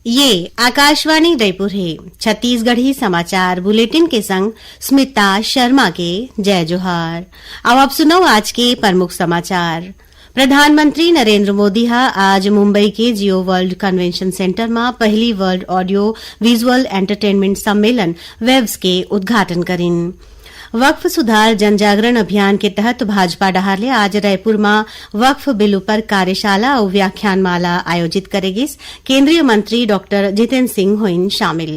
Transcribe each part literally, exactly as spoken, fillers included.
ये आकाशवाणी रायपुर हे। छत्तीसगढ़ी समाचार बुलेटिन के संग स्मिता शर्मा के जय जोहार। अब आप सुनव आज के प्रमुख समाचार। प्रधानमंत्री नरेंद्र मोदी ह आज मुंबई के जियो वर्ल्ड कन्वेंशन सेंटर म पहली वर्ल्ड ऑडियो विजुअल एंटरटेनमेंट सम्मेलन वेव्स के उद्घाटन करिन। वक्फ सुधार जन जागरण अभियान के तहत भाजपा डहार ले आज रायपुर म वक्फ बिल उपर कार्यशाला अउ व्याख्यान माला आयोजित करे गिस। केंद्रीय मंत्री डॉक्टर जितेंद्र सिंह होइन शामिल।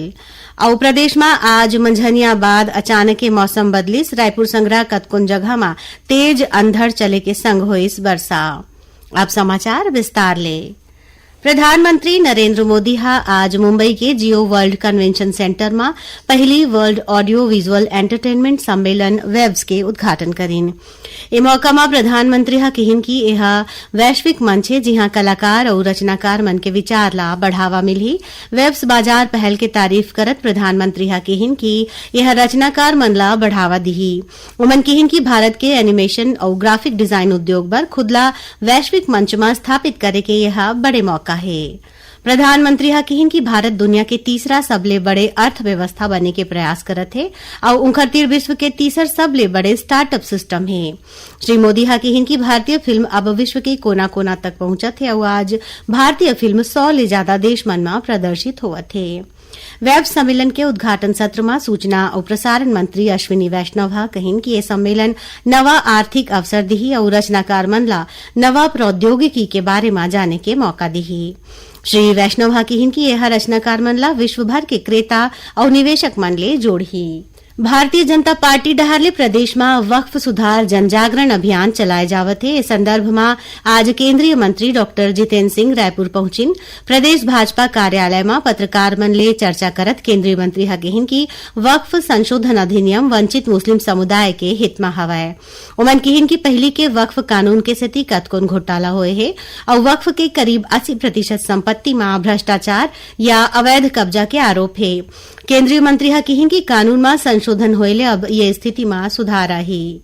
अउ प्रदेश म आज मंझनिया बाद अचानक के मौसम बदलिस। रायपुर संघरा कतकोन जगह म तेज अंधड़ चले के संग होइस बरसा। अब समाचार विस्तार ले। प्रधानमंत्री नरेंद्र मोदी ह आज मुंबई के जियो वर्ल्ड कन्वेंशन सेंटर म पहली वर्ल्ड ऑडियो विजुअल एंटरटेनमेंट सम्मेलन वेव्स के उद्घाटन करिन। ए मौका म प्रधानमंत्री ह किहिन कि एह वैश्विक मंच हे, जिहां कलाकार अउ रचनाकार मन के विचार ला बढ़ावा मिलही। वेव्स बाजार पहल के तारीफ करत प्रधानमंत्री ह किहिन कि एह रचनाकार मन ला बढ़ावा दिही। उमन किहिन कि भारत के एनिमेशन अउ ग्राफिक डिजाइन उद्योग बर खुद ला वैश्विक मंच म स्थापित करे के यह बड़े मौका हे। प्रधानमंत्री ह किहिन कि भारत दुनिया के तीसरा सबले बड़े अर्थव्यवस्था बने के प्रयास करत हे अउ उंखर तीर विश्व के तीसर सबले बड़े स्टार्टअप सिस्टम हे। श्री मोदी ह किहिन कि भारतीय फिल्म अब विश्व के कोना-कोना तक पहुंचत हे अउ आज भारतीय फिल्म सौ ले ज्यादा देश मन म प्रदर्शित होवत हे। वेब सम्मेलन के उद्घाटन सत्र म सूचना अउ प्रसारण मंत्री अश्विनी वैष्णव ह कहिन कि ये सम्मेलन नवा आर्थिक अवसर दिही अउ रचनाकार मन ला नवा प्रौद्योगिकी के बारे म जाने के मौका दिही। श्री वैष्णव ह किहिन कि यह रचनाकार मन ला विश्व भर के क्रेता अउ निवेशक मन ले जोड़ही। भारतीय जनता पार्टी डहार ले प्रदेश म वक्फ सुधार जन जागरण अभियान चलाए जावत हे। ए संदर्भ म आज केंद्रीय मंत्री डॉक्टर जितेंद्र सिंह रायपुर पहुंचिन। प्रदेश भाजपा कार्यालय म पत्रकार मन ले चर्चा करत केंद्रीय मंत्री ह किहिन कि वक्फ संशोधन अधिनियम वंचित मुस्लिम समुदाय के हित म हवय। ओमन किहिन कि पहिली के वक्फ कानून के सेती कतकोन घोटाला होए हे अउ वक्फ के करीब अस्सी प्रतिशत संपत्ति म भ्रष्टाचार या अवैध कब्जा के आरोप हे। केंद्रीय मंत्री ह किहिन कि कानून म संशोधन होए ले अब ये स्थिति म सुधार आही।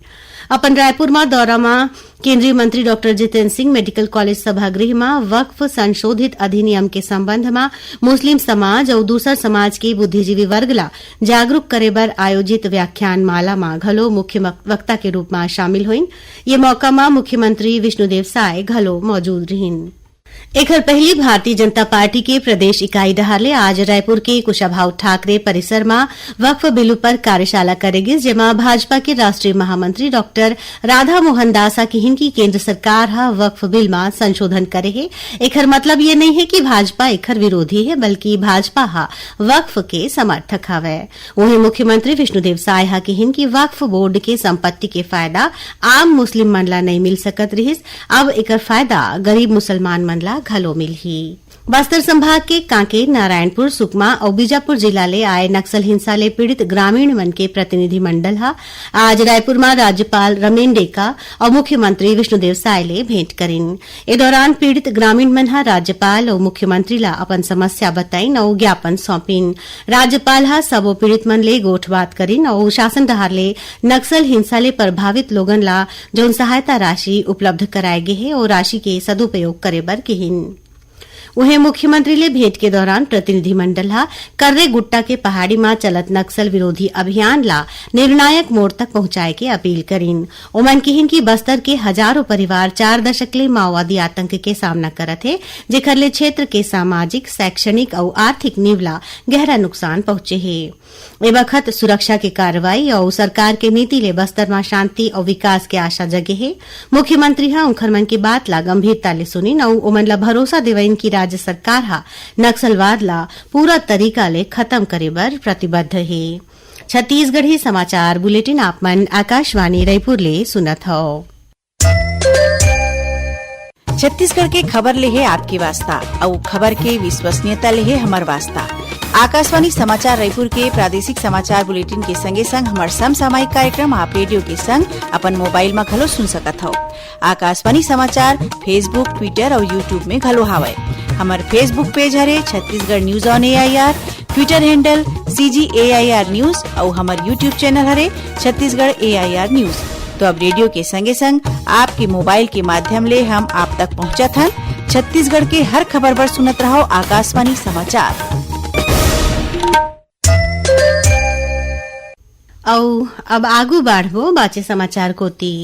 अपन रायपुर म दौरा म केंद्रीय मंत्री doctor Jitendra Singh medical college सभागृह म वक्फ संशोधित अधिनियम के संबंध म मुस्लिम समाज अउ दूसर समाज के बुद्धिजीवी वर्ग ला जागरूक करे बर आयोजित व्याख्यान माला म घलो मुख्य मक-, वक्ता के रूप म शामिल होइन। ये मौका म मुख्यमंत्री विष्णुदेव साय घलो मौजूद रिहिन। एखर पहिली भारतीय जनता पार्टी के प्रदेश इकाई डहार ले आज रायपुर के कुशाभाऊ ठाकरे परिसर म वक्फ बिल उपर कार्यशाला करे गिस, जेमा भाजपा के राष्ट्रीय महामंत्री डॉक्टर राधा मोहन दास ह किहिन कि केंद्र सरकार ह वक्फ बिल म संशोधन करे हे। एखर मतलब ये नइ हे कि भाजपा एखर विरोधी हे, बल्कि भाजपा ह वक्फ के समर्थक हवय। उहें मुख्यमंत्री विष्णुदेव साय ह किहिन कि वक्फ बोर्ड के संपत्ति के फायदा आम मुस्लिम मन ला नइ मिल सकत रिहिस, अब एकर फायदा गरीब मुसलमान मन ला घलो मिलही। बस्तर संभाग के कांकेर, नारायणपुर, सुकमा अउ बीजापुर जिला ले आए नक्सल हिंसा ले पीड़ित ग्रामीण मन के प्रतिनिधिमंडल ह आज रायपुर म राज्यपाल रमेन डेका अउ मुख्यमंत्री विष्णुदेव साय ले भेंट करिन। ए दौरान पीड़ित ग्रामीण मन ह राज्यपाल अउ मुख्यमंत्री ला अपन समस्या बताइन अउ ज्ञापन सौंपिन। राज्यपाल ह सबो पीड़ित मन ले गोठबात करिन अउ शासन डहार ले नक्सल हिंसा ले प्रभावित लोगन ला जउन सहायता राशि उपलब्ध कराए गे हे, ओ राशि के सदुपयोग करे बर किहिन। उहें मुख्यमंत्री ले भेंट के दौरान प्रतिनिधिमंडल ह कर्रे गुट्टा के पहाड़ी म चलत नक्सल विरोधी अभियान ला निर्णायक मोड़ तक पहुंचाए के अपील करिन। ओमन किहिन कि बस्तर के हजारों परिवार चार दशक ले माओवादी आतंक के सामना करत हे, जेखर ले क्षेत्र के सामाजिक, शैक्षणिक अउ आर्थिक नींव ला गहरा नुकसान पहुंचे हे। ए बखत सुरक्षा के कार्रवाई अउ सरकार के नीति ले बस्तर म शांति अउ विकास के आशा जगे हे। मुख्यमंत्री ह उंखर मन के बात ला गंभीरता ले सुनिन अउ ओमन ला भरोसा देवइन कि राज्य सरकार ह नक्सलवाद ला पूरा तरीका ले खत्म करे बर प्रतिबद्ध हे। छत्तीसगढ़ी समाचार बुलेटिन आप मन आकाशवाणी रायपुर ले सुनत हव। छत्तीसगढ़ के खबर ले हे आपके वास्ता, अउ खबर के विश्वसनीयता ले हे हमर वास्ता। आकाशवाणी समाचार रायपुर के प्रादेशिक समाचार बुलेटिन के संगे संग हमर समसामयिक कार्यक्रम आप रेडियो के संग अपन मोबाइल म घलो सुन सकत हव। आकाशवाणी समाचार Facebook, Twitter अउ YouTube में घलो हावय। हमर Facebook पेज हरे Chhattisgarh news on AIR, Twitter handle CG AIR news अउ हमर YouTube चैनल हरे छत्तीसगढ़ एआईआर न्यूज। तो अब रेडियो के संगे संग आपके मोबाइल के माध्यम ले हम आप तक पहुंचत हन। छत्तीसगढ़ के हर खबर बर सुनत रहव आकाशवाणी समाचार। अउ अब आगू बाढ़बो बाचे समाचार कोति।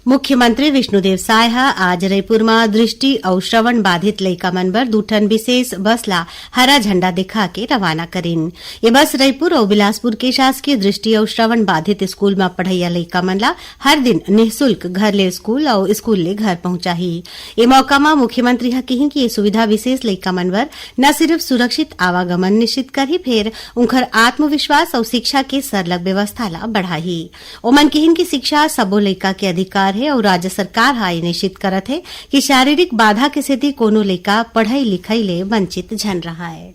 मुख्यमंत्री विष्णुदेव साय ह आज रईपुर म दृष्टि अउ श्रवण बाधित लइका मन बर दू ठन विशेष बस ला हरा झंडा दिखा के रवाना करिन। ये बस रईपुर अउ बिलासपुर के शासकीय दृष्टि अउ श्रवण बाधित स्कूल म पढ़इया लइका मन ला हर दिन निःशुल्क घर ले स्कूल अउ स्कूल ले घर पहुंचाही। ए मौका म मुख्यमंत्री ह किहिन कि ये सुविधा विशेष लइका मन बर न सिर्फ सुरक्षित आवागमन निश्चित करही, फेर उंखर आत्मविश्वास अउ शिक्षा के सरलग व्यवस्था ला बढ़ाही। ओमन किहिन कि शिक्षा सबो लइका के अधिकार हे अउ राज्य सरकार ह ये निश्चित करत हे कि शारीरिक बाधा के सेती कोनो लइका पढ़ई लिखई ले वंचित झन रहय।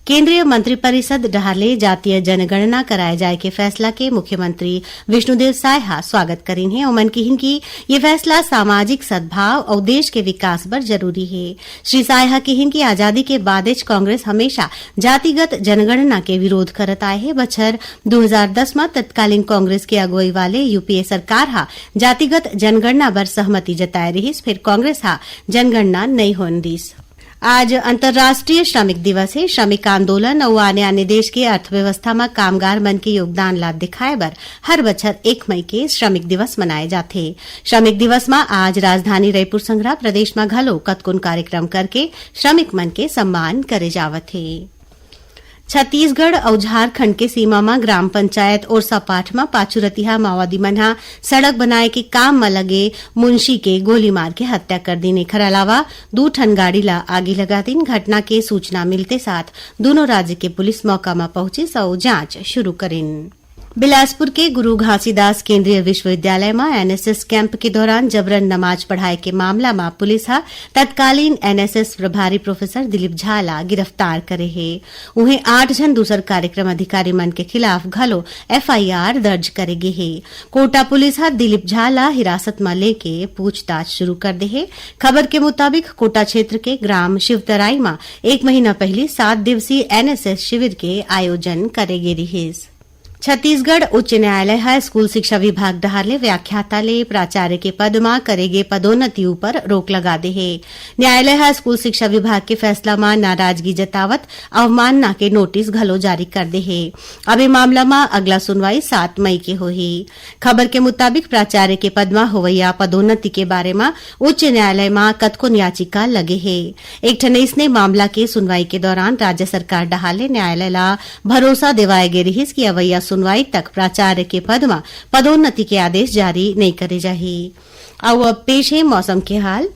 केंद्रीय मंत्रिपरिषद डहार ले जातीय जनगणना कराए जाए के फैसला के मुख्यमंत्री विष्णुदेव साय ह स्वागत करिन हे। ओमन किहिन कि ये फैसला सामाजिक सद्भाव अउ देश के विकास बर जरूरी हे। श्री साय ह किहिन कि आजादी के बादेच कांग्रेस हमेशा जातिगत जनगणना के विरोध करत आए हे। बछर दू हजार दस म तत्कालीन कांग्रेस के अगुवई वाले यूपीए सरकार ह जातिगत जनगणना बर सहमति जताए रिहिस, फेर कांग्रेस ह जनगणना नइ होन दिस। आज अंतर्राष्ट्रीय श्रमिक दिवस हे। श्रमिक आंदोलन अउ आने-आने देश के अर्थव्यवस्था म कामगार मन के योगदान ला दिखाए बर हर बछर एक मई के श्रमिक दिवस मनाए जाथे। श्रमिक दिवस म आज राजधानी रईपुर संघरा प्रदेश म घलो कतकोन कार्यक्रम करके श्रमिक मन के सम्मान करे जावत हे। छत्तीसगढ़ अउ झारखंड के सीमा म ग्राम पंचायत ओरसापाठ म पाछू रतिहा माओवादी मन ह सड़क बनाए के काम म लगे मुंशी के गोली मार के हत्या कर दिन। एखर अलावा दू ठन गाड़ी ला आगी लगा दिन। घटना के सूचना मिलते साथ दूनों राज्य के पुलिस मौका म पहुंचिस अउ जांच शुरू करिन। बिलासपुर के गुरु घासीदास केंद्रीय विश्वविद्यालय म एनएसएस कैंप के दौरान जबरन नमाज पढ़ाए के मामला म पुलिस ह तत्कालीन एनएसएस प्रभारी प्रोफेसर दिलीप झा ला गिरफ्तार करे हे। उहें, आठ झन दूसर कार्यक्रम अधिकारी मन के खिलाफ घलो एफआईआर दर्ज करे गे हे। कोटा पुलिस ह दिलीप झा ला हिरासत म लेके पूछताछ शुरू कर दे हे। खबर के मुताबिक, कोटा क्षेत्र के ग्राम शिवतराई म एक महीना पहिली सात दिवसीय एनएसएस शिविर के आयोजन करे गे रिहिस। छत्तीसगढ़ उच्च न्यायालय ह स्कूल शिक्षा विभाग डहार ले व्याख्याता ले प्राचार्य के पद म करे गे पदोन्नति ऊपर रोक लगा दे हे। न्यायालय ह स्कूल शिक्षा विभाग के फैसला म नाराजगी जतावत अवमानना के नोटिस घलो जारी कर दे हे। अब ए मामला म अगला सुनवाई सात मई के होही। खबर के मुताबिक, प्राचार्य के पद म होवइया पदोन्नति के बारे म उच्च न्यायालय म कतकोन याचिका लगे हे। एक ठन अइसने मामला के सुनवाई के दौरान राज्य सरकार डहार ले न्यायालय ला भरोसा देवाए गे रिहिस कि अवइया सुनवाई तक प्राचार्य के पद म पदोन्नति के आदेश जारी नइ करे जाही। अउ अब पेश हे मौसम के हाल।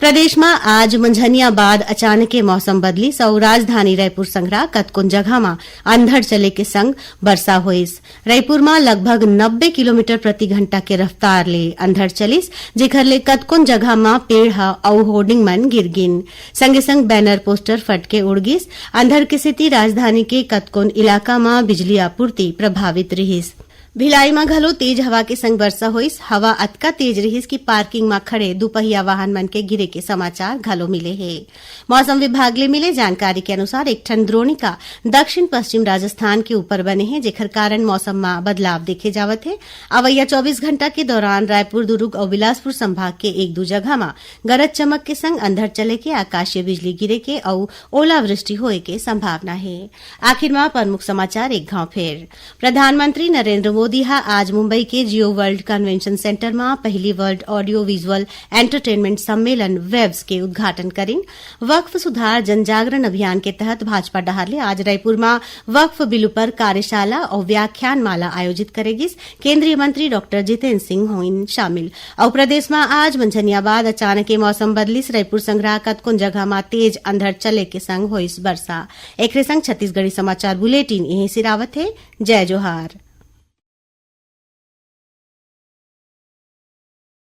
प्रदेश म आज मंझनिया बाद अचानके मौसम बदलिस अउ राजधानी रायपुर संघरा कतकोन जगह म अंधड़ चले के संग बरसा होइस। रायपुर म लगभग नब्बे किलोमीटर प्रति घंटा के रफ्तार ले अंधड़ चलिस, जेखर ले कतकोन जगह म पेड़ ह अउ होर्डिंग मन गिर गिन। संगे संग बैनर पोस्टर फट के उड़ गिस। अंधड़ के सेती राजधानी के कतकोन इलाका म बिजली आपूर्ति प्रभावित रिहिस। भिलाई म घलो तेज हवा के संग बरसा होइस। हवा अतका तेज रिहिस कि पार्किंग म खड़े दुपहिया वाहन मन के गिरे के समाचार घलो मिले हे। मौसम विभाग ले मिले जानकारी के अनुसार, एक ठन द्रोणिका दक्षिण पश्चिम राजस्थान के ऊपर बने हे, जेखर कारण मौसम म बदलाव देखे जावत हे। अवइया चौबीस घंटा के दौरान रायपुर, दुर्ग अउ बिलासपुर संभाग के एक दू जगह म गरज चमक के संग अंधड़ चले के, आकाशीय बिजली गिरे के अउ ओलावृष्टि होए के संभावना हे। आखिर म प्रमुख समाचार एक घाव फेर। प्रधानमंत्री नरेंद्र मोदी ह आज मुंबई के जियो वर्ल्ड कन्वेंशन सेंटर म पहिली वर्ल्ड ऑडियो विजुअल एंटरटेनमेंट सम्मेलन वेव्स के उद्घाटन करिन। वक्फ सुधार जन जागरण अभियान के तहत भाजपा डहार ले आज रायपुर म वक्फ बिल उपर कार्यशाला अउ व्याख्यान माला आयोजित करे गिस। केंद्रीय मंत्री डॉक्टर जितेंद्र सिंह होइन शामिल। अउ प्रदेश म आज मंझनिया बाद अचानक के मौसम बदलिस। रायपुर संघरा कतकोन जगह म तेज अंधड़ चले के संग होइस बरसा। एखरे संग छत्तीसगढ़ी समाचार बुलेटिन इहें सिरावत हे। जय जोहार।